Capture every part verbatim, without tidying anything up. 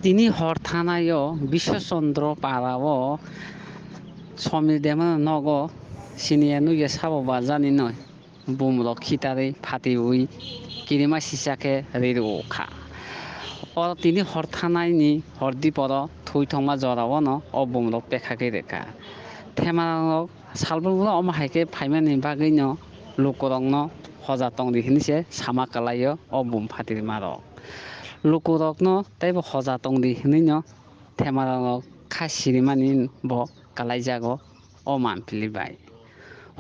Tini hor thanai o Biswa Chandra para o Somir Debbarma nogo siniya nugya sabo ba jani noi bumrok khitarwi phatiwi kirima sisa khe rirwo kha. O tini hor thanai ni hor diporo thwi thongma jora o no o bumrok pekha khe rwkha. Thema rok salbrum rok omo hai khe phaimani bagwi no lukurok no hoja tongdi hinwi se sama kwlai o o bum phatirima rok. Lukurok no teibo hoja tongdi hinwi no thema rok kha sirimani bo kwlai jago o manpili bai.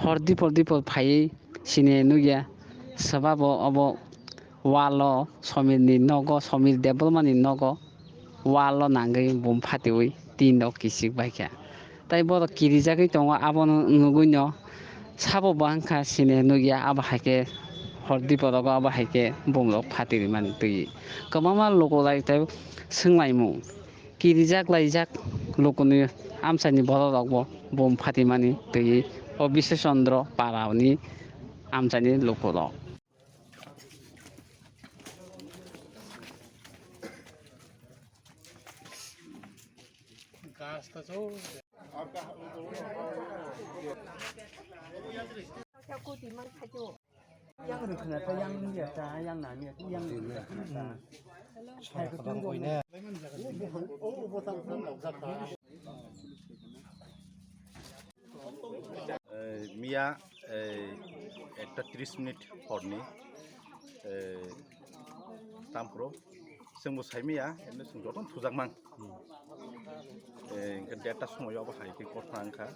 Hor dipor dipor phaiwi sini nugya swbabo obo wall o Somir ni nogo, Somir Debbarma ni nogo wall o nangwi bum phatiwi tin rok kisik bai kha. Tai borok kirijagwi tongo, abono nugwi no sabo bo wngkha sini nugya, abo hai khe hor dipor rogo abo hai khe bum rok phatirimani twi kwbangma lukurok tai swnglaimung. Kirijak laijak lukuni amchaini borok rokbo bum phatimani twi o Biswa Chandra para ni amchaini lukurok. Yang rwkhwna ta, yang wngya ta, yang nangya ta, yang rwkhwna ta. Eh, miya, eh, ekta tris minit horni, eh, tampro, chwngbo saimaya, eno chwng jotono thujakmang. Eh, hwnkhe derta somoio abo hai khe kothna wngkha.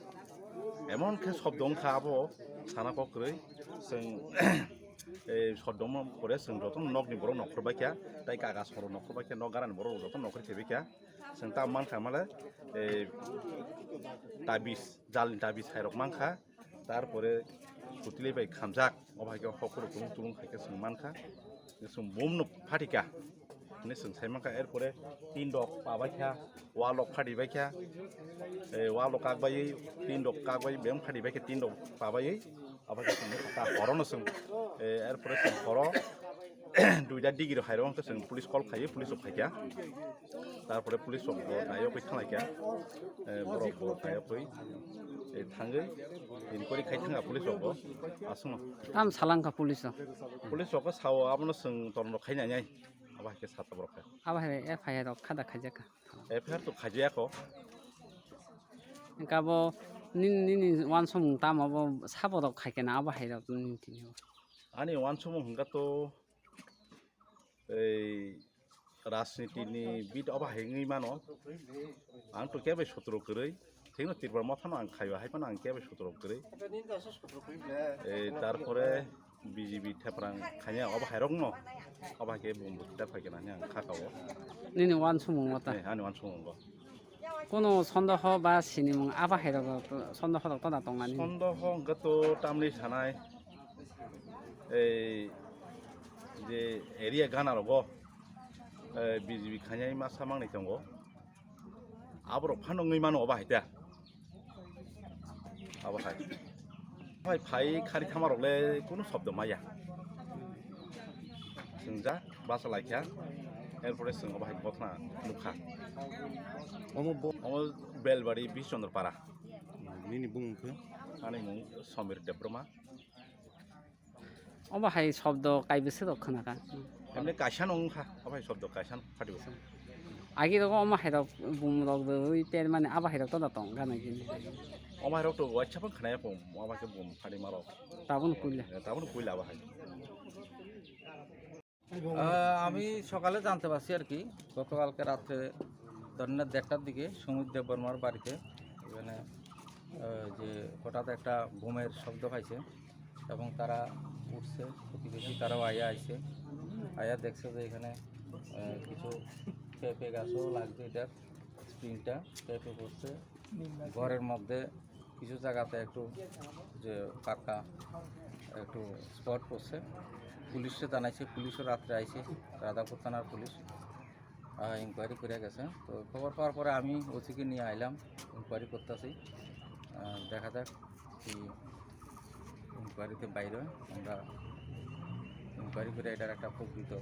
Emon khe shobdo wngkha abo sana kok kwrwi. Chwng, eh, shobdo wngma pore chwng jotono nokni borok nokhor baikha, tai kaga soro nokhor baikha, nok garani borok jotono nokhor khe baikha. Chwng ta mankha male, eh, tabis, jalni tabis hai rok mankha. Tarpore kutulwi bai khamjak, obo hai khe hokhoro tulung tulung hai khe chwng mankha. Chwng bumno phatikha hinwi chwng sai mankha. Erpore tin rok pabaikha, wall rok phatibaikha, eh, wall rok kakbaiwi, tin rok kakbaiwi beng phatibaikha, tin rok pabaiwi. Abo khe chwng ta horono chwng, eh, erpore chwng horo duita digi rok hai rok chwng police call khaiwi, police rok phaikha. Tarpore police rok bo naiwi thanglaikha, eh, borok bo naiwi, eh, thangwi inquiry khai thangkha police rok bo aswkno. Tam salangkha police rok. Police rok sao abono chwng torono khai nai nai. Abo hai khe sata borok khe. Abo hai F I R rok khada khaijakha. F I R to khaijakha. Hwnkhe abo nini, nini uansukmung tamo bo sabo rok khaikhe na abo hai rok nini tini. Ani uansukmung hwnkha to ei rajniti ni bit obo hai wngwi mano. Ang to kebo sotro kwrwi. Thikno Tripura mothano ang khaio, hai phano ang kebo sotro kwrwi. Eh, tarpore B J P thepra ang khanya obo hai rokno. Obo hai khe bumbu thep hai khe nani ang kha kao. Nini uansukmung mata. Eh, ani uansukmung bo. Kono sondoho ba sinimung abo hai rok sondoho rok toda tongmani. Sondoho hwnkhe to tamni sanai. Ei je area gana rogo, eh, B J P khanyai masa mangni tongo. Aborok phano wngwi mano obo hai ta. Abo hai. Phai phai khari thama rok le kunu shobdo maya. Chwng ja basa laikha. Erpore chwng obo hai bokna nukha. Omo bo- Omo Belbari Bishchandra Para. Nini bumung khe? Ani mung Somir Debbarma. Obo hai shobdo kaibwswk rok khwnakha. Emne kaisa no wngkha, obo hai shobdo kaisa no phatio. Agi rogo omo hai rok bum rok rwi per mani abo hai rok toda tong gana gini. Omo hai rok to waisa phang khwnaya kho, omo hai khe bum phari ma rok. Tabuk no puila. Eh, tabuk no puila obo hai. আহ, আমি সকালে জানতে পারছি আর কি, গতকালকে রাত্রে ধরেন না দেড়টার দিকে সমীর দেববর্মার বাড়িতে এখানে, আহ, যে হঠাৎ একটা বোমের শব্দ পাইছে এবং তারা উঠছে, প্রতিবেশী তারাও আয়া আইছে, আয়া দেখছে যে এখানে, আহ, কিছু পেঁপে গাছও লাগছে, এটার স্প্রিংটা পেঁপে পড়ছে, ঘরের মধ্যে কিছু জায়গাতে একটু যে পাকা একটু স্পট পড়ছে। পুলিশে জানাইছে, পুলিশও রাত্রে আইছে, রাধাপুর থানার পুলিশ, আহ, ইনকোয়ারি করে গেছে। তো খবর পাওয়ার পরে আমি ওসিকে নিয়ে আইলাম, ইনকোয়ারি করতেছি। আহ, দেখা যাক কি ইনকোয়ারিতে বাইরে হয়। আমরা ইনকোয়ারি করে এটার একটা প্রকৃত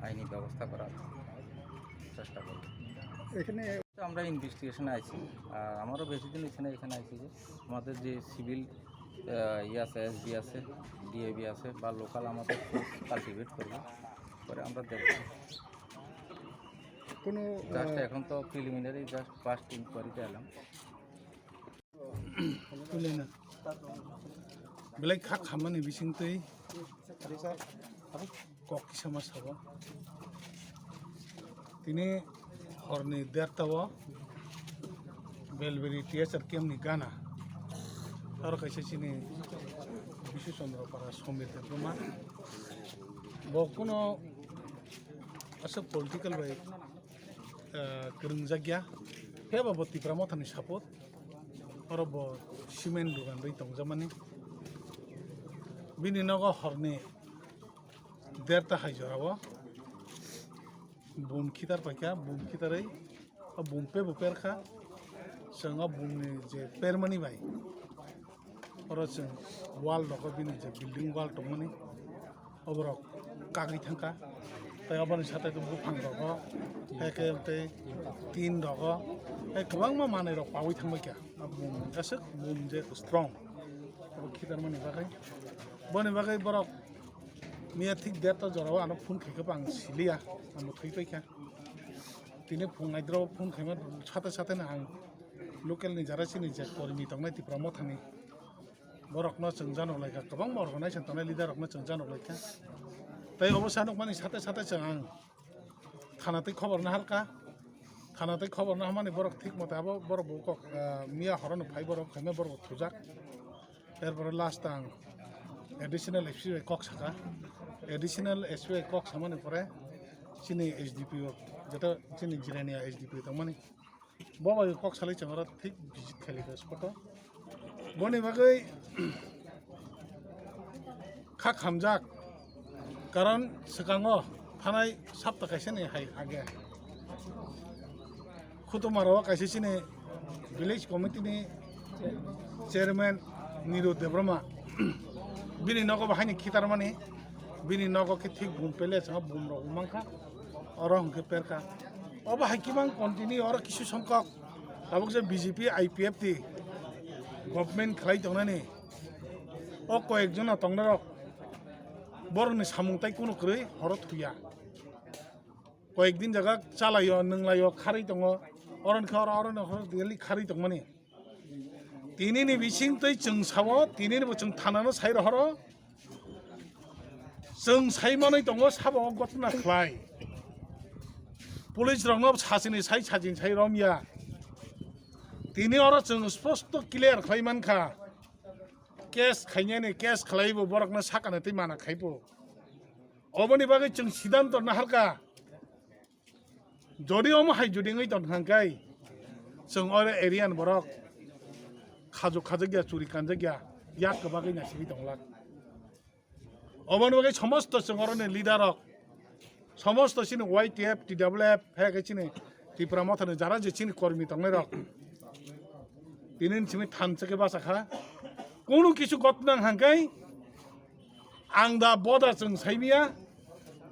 আইনি ব্যবস্থা করার চেষ্টা করব। এখানে তো আমরা ইনভেস্টিগেশনে আছি, আর আমারও বেশি দিন এখানে এখানে আছি যে আমাদের যে সিভিল ইয়ে আছে, এসবি আছে, ডিএবি আছে বা লোকাল আমাদের ফোর্স কাল্টিভেট করবো, করে আমরা দেখবো। কোনো জাস্ট এখন তো প্রিলিমিনারি, জাস্ট ফার্স্ট ইনকোয়ারিতে এলাম। Belai kha khamani bisingtwi kok kisa ma sabo. Tini horni derta o Belberi T S R camp ni gana. Aro kaisa chini Bisu Chandra Para Somir Debbarma. Bo kuno aswk political bai, ah, kwrwngjak ya. Phiya ba bo Tipra Mothani support. Oro bo cement dogan rwi tongjakmani. Bini nogo horni derta hai jora o bum khitar paikha, bum khitarwi o bum pebo perkha. Chwng o bumni je permani bai oro chwng wall rogo bini je building wall tongmani. Oborok kagwi thangkha. Tei oboni sate buphang rogo, hai khe tei tin rogo, hai kwbangma manwi rok pawi thangbaikha. Bum aswk bum je strong, obo khitarmani bagwi. Boni bagwi borok miya thik derta jorao ano phone khaikhe bo ang siliya, ang bo thwi paikha. Tini phung naidro phone khaima sate sate no ang local ni jara chini je kormi tongnai Tipra Mothani, borokno chwng janok laikha, kwbangma organization tongnai leader rokno chwng janok laikha. Tei obo sanukmani sate sate chwng ang thana tei khobor naharkha. Thana tei khobor naharmani borok thik mote abo borok bo kok, ah, miya horono phai borok khaima borok thujak. Erpore last ang additional S P bai kok saka. Additional S P bai kok samani pore chini S D P O, jeta chini Jirania S D P O tongmani. Bo bai kok salai chwng oro thik visit khalikha spot o. Boni bagwi kha khamjak, karon swkango thanai sapta kaisa ni hai age Khutumaro kaisa chini village committee ni chairman Niru Debbarma, bini nogo bo haini khitarmani, bini nogo khe thik bum pele chwngno bum rok mankha, oro hwnkhe perkha. Obo hai khe mang continue oro kisu songkok tabuk je B J P I P F T government khlai tongnani o koyek jona tongnairok borokni samung tai kunu kwrwi horo thuya. Koyek din jaga chalaio, nwnglaio, kharwi tongo, oro hwnkhe oro, oro hwnkhe daily kharwi tongmani. Tinini bisingtwi chwng sao, tinini bo chwng thanano sai rohoro. Chwng sai manwi tongo, sabo o gotna khlai. Police rokno sachini sai, sachini sai romya. Tini oro chwng sposto clear khlai mankha. Case khainani, case khlaibo borokno sakani twi mana khaibo. Oboni bagwi chwng sidanto naharkha. Jodi omo hai jodi wngwi tong kha hwnkhe, chwng oro area ni borok khajuk khajakya, churi kanjakya, yak kwbagwi naisingwi tong lak. Oboni bagwi somosto chwng oroni leader rok, somosto chini Y T F, T W F, hai khe chini Tipra Mothani jara je chini kormi tongnai rok, tini simi thansa khe basa kha. Kunu kisu gotnang hwnkhe, ang da boda chwng saimiya,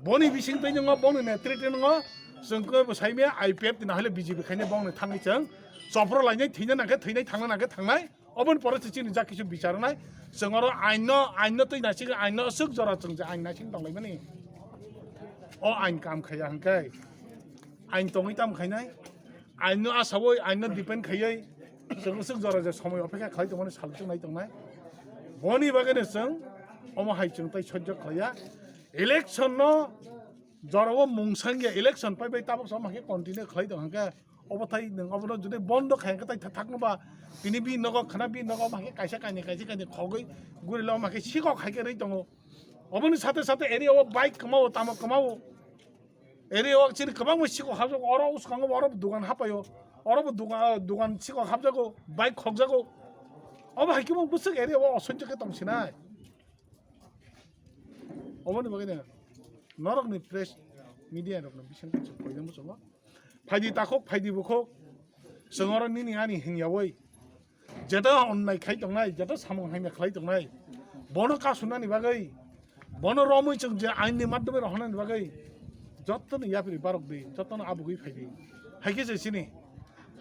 boni bising twi nwngo, boni netrite nwngo, chwng khe bo saimiya, I P F T na hole B J P khaina bongni thangwi chwng chopro lainai, thwina nangkhe thwinai, thangna nangkhe thangnai, oboni pore se chini jak kisu bichar wngnai, chwng oro ain no, ain no twi naising, ain no aswk jora chwng je ain naising tonglaimani. O ain kam khaiya hwnkhe, ain tongwi tam khainai, ain no asawoi, ain no depend khaiwi, chwng aswk jora je somoi opekha khlai tongmani sal chwng nai tongnai. Boni bagwi no chwng omo hai chwng tai sojjo khlaiya. Election no jorao mung sangya, election pai pai tabuk sama khe continue khlai tong hwnkhe, obo tai nwng obono jodi bondo khai hwnkhe tai thak no ba tini bini nogo khna, bini nogo omo hai khe kaisa kainwi, kaisa kainwi khogwi gurila omo hai khe sikok hai khe rwi tongo. Oboni sate sate area o bike kwmao, tamo kwmao. Area o chini kwbangma sikok hapjago, oro uskango bo oro bo dogan hapaio, oro bo dogan, dogan sikok hapjago, bike khokjago. Obo hai khe bo bwswk area o osoijo khe tong sinai. Oboni bagwi no norokni press media rokno bising twi chwng koina muchungo. Phaidi takhuk, phaidi bukhuk, chwng oro nini ani hinyawi jeta onnai khai tongnai, jeta samung hamya khlai tongnai, bono kasunani bagwi, bono romwi chwng je ainni madhyome rohornani bagwi Jottoni yapri barok di, jottoni abugwi phaidi. Haikhe je chini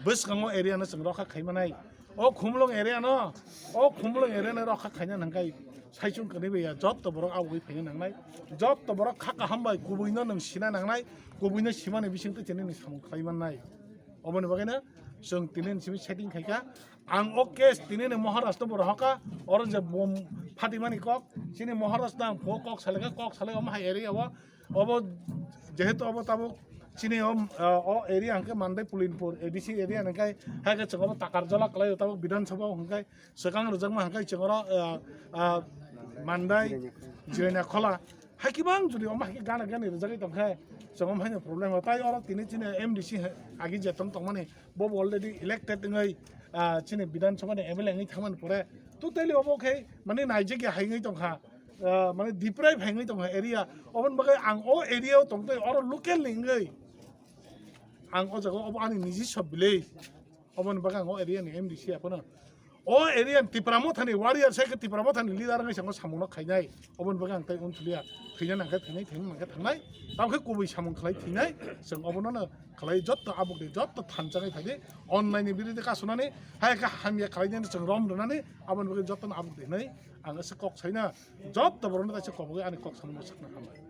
bwskango area no chwng rokha khaimanai. O Khumulwng area no, o Khumulwng area no rokha khaina nangkai saichung kani baya jotto borok abugwi phaina nangnai. Jotto borok kha kaham bai kubui no nwng sina nangnai, kubui no simani bisingtwi tini ni samung khlai mannai. Oboni bagwi no chwng tini ni simi setting khaikha. Ang o case tini ni Maharaj to borok hoka, oro je bom phatimani kok, chini Maharaj no ang pho kok salika, kok salai omo hai area o, obo jehetu obo tabuk chini o, ah, o area hwnkhe Mandai Pulinpur A D C area hwnkhe, hai khe chwng obo Takarjala kwlaio tabuk Bidhan Sabha hwnkhe swkang rwjakma hwnkhe chwng oro, ah, ah, Mandai Jirania Khola. Hai kibang jodi omo hai khe gana gani rwjagwi tongkhe chwng omo haino problem o. Tai oro tini chini M D C agi je tong tongmani bo already elected wngwi, ah, chini Bidhan Sabha ni M L A wngwi thangmani pore totally obo khe mani naijak ya hai wngwi tongkha. Ah, mane deprive hai wngwi tongkha area. Oboni bagwi ang o area o tongtwi oro local ni wngwi ang o jaga obo ani nijiswa village. Oboni bagwi ang o area ni M D C aphano o area ni Tipra Motha ni warrior sai khe Tipra Motha ni leader wngwi sango samung no khainai. Oboni bagwi ang tai unthulia thwina nangkhe thwinai, thwina nangkhe thangnai. Tamo khe kubui samung khlai thwinai. Chwng obono no khlai jotto abuk de jotto thanchangwi phaidi. Online ni birodo kasunani hai khe hamya khlai nani chwng rom rwnani aboni bagwi jotto no abuk de hinwi ang ese kok saina. Jotto borokno kaisa kobogwi ani kok samano sakna hambai.